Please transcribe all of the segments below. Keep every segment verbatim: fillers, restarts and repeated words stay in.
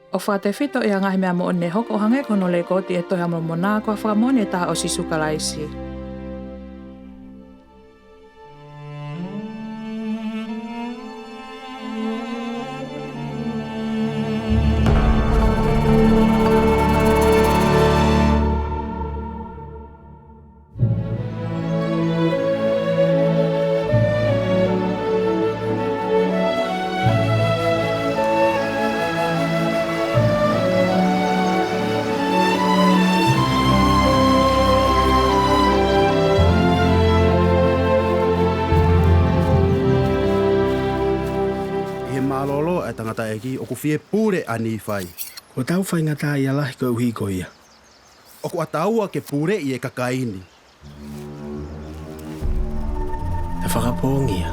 ʻOku fakatefito ʻi he ngaahi meʻa moʻoni ne hoko ʻo hangē ko hono lekooti ʻi he Tohi ʻa Molomoná, ko ha fakamoʻoni ʻe taha ʻo Sīsū Kalaisi. ʻI he mālōlō ʻa e tangataʻeikí, ʻoku fie pule ʻa Nīfai. Kuo tau faingataʻaʻia lahi koeʻuhí ko ia. ʻOku ʻataua ke puleʻi e kakaí ni. Tau fakapoongi ia.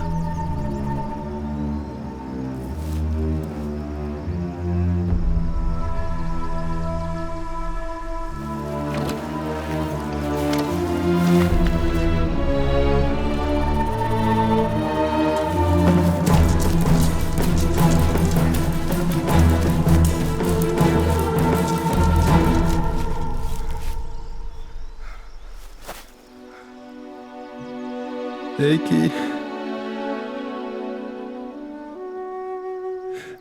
ʻEiki,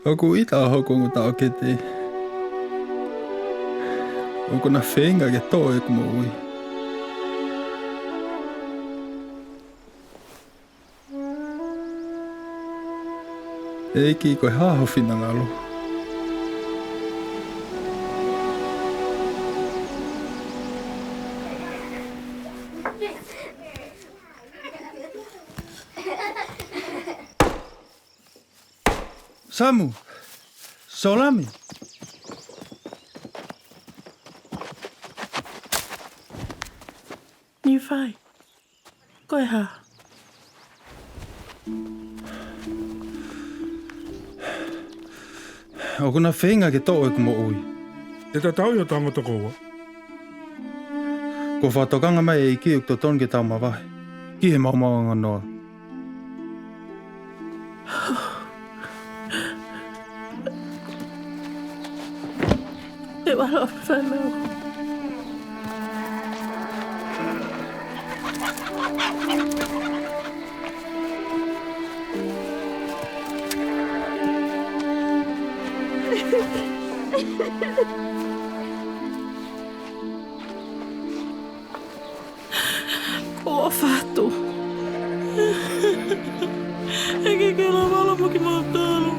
ʻoku ʻita ʻa hoku ongo taʻoketé. ʻOkú na feinga ke toʻo ʻeku moʻuí. ʻEiki, ko e hā ho finangaló? Samu! Sōlami! Nīfai, ko e hā? ʻOkú na feinga ke toʻo ʻeku moʻuí. ʻE tatau ʻi ho tangata koua. Kuo fakatokanga mai e ʻEikí ʻoku totonu ke tau mavahe ki he maomaonganoá. Te valo fano. ʻOfa atu. ʻEiki, ke lava ʻo lava mo kimautolu.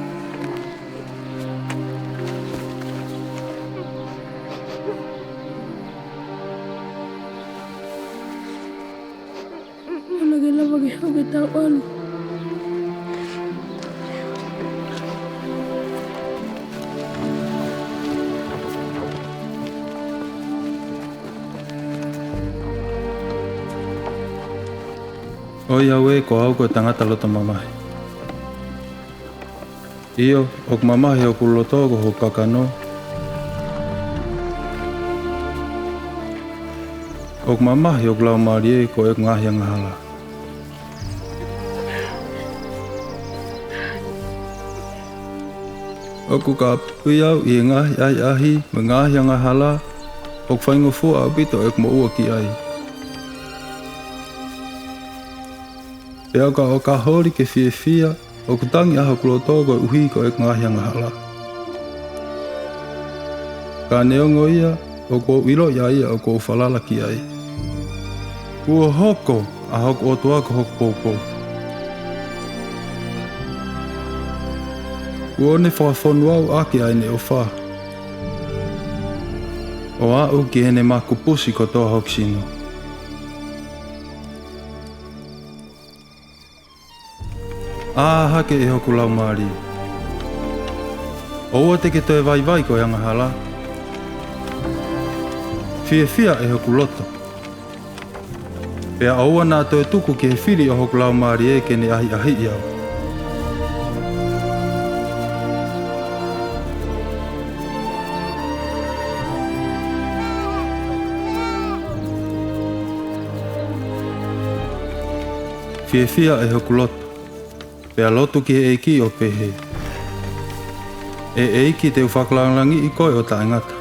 ʻAlu ke lava ke haʻu ke tau ʻalu. ʻOiauē, ko au ko e tangata loto mamahi. ʻIo, ʻoku mamahi hoku lotó ko hoku kakanó. ʻOku mamahi hoku laumālié ko ʻeku ngaahi angahalá. ʻOku kāpui au ʻi he ngaahi ʻahiʻahí mo e ngaahi angahalá ʻoku faingofua ʻaupito ʻeku moʻua ki aí. Pea ka ʻo ka holi ke fiefia, ʻoku tangi ʻa hoku lotó koeʻuhí ko ʻeku ngaahi angahalá. Ka neongo ia, ʻoku ou ʻiloʻi ʻa ia ʻoku ou falala ki aí. Kuo hoko ʻa hoku ʻOtuá ko hoku poupou. Kuó ne fakafonu au ʻaki ʻa ʻene ʻofá, ʻo aʻu ki heʻene makupusi kotoa hoku sinó. ʻĀ hake, ʻe hoku laumālie, ʻoua te ke toe vaivai ko e angahalá. Fiefia, ʻe hoku loto, pea ʻoua naʻa toe tuku ki he fili ʻo hoku laumālié ke ne ʻahiʻahiʻi au. Fiefia, ʻe hoku loto, pea lotu ki he ʻEikí ʻo pehē: ʻE ʻEiki, te u fakalāngilangiʻi koe ʻo taʻengata.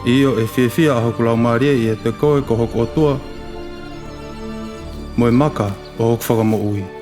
ʻIo, ʻe fiefia ʻa hoku laumālié ʻiate koe, ko hoku ʻOtua, mo e maka ʻo hoku fakamoʻuí.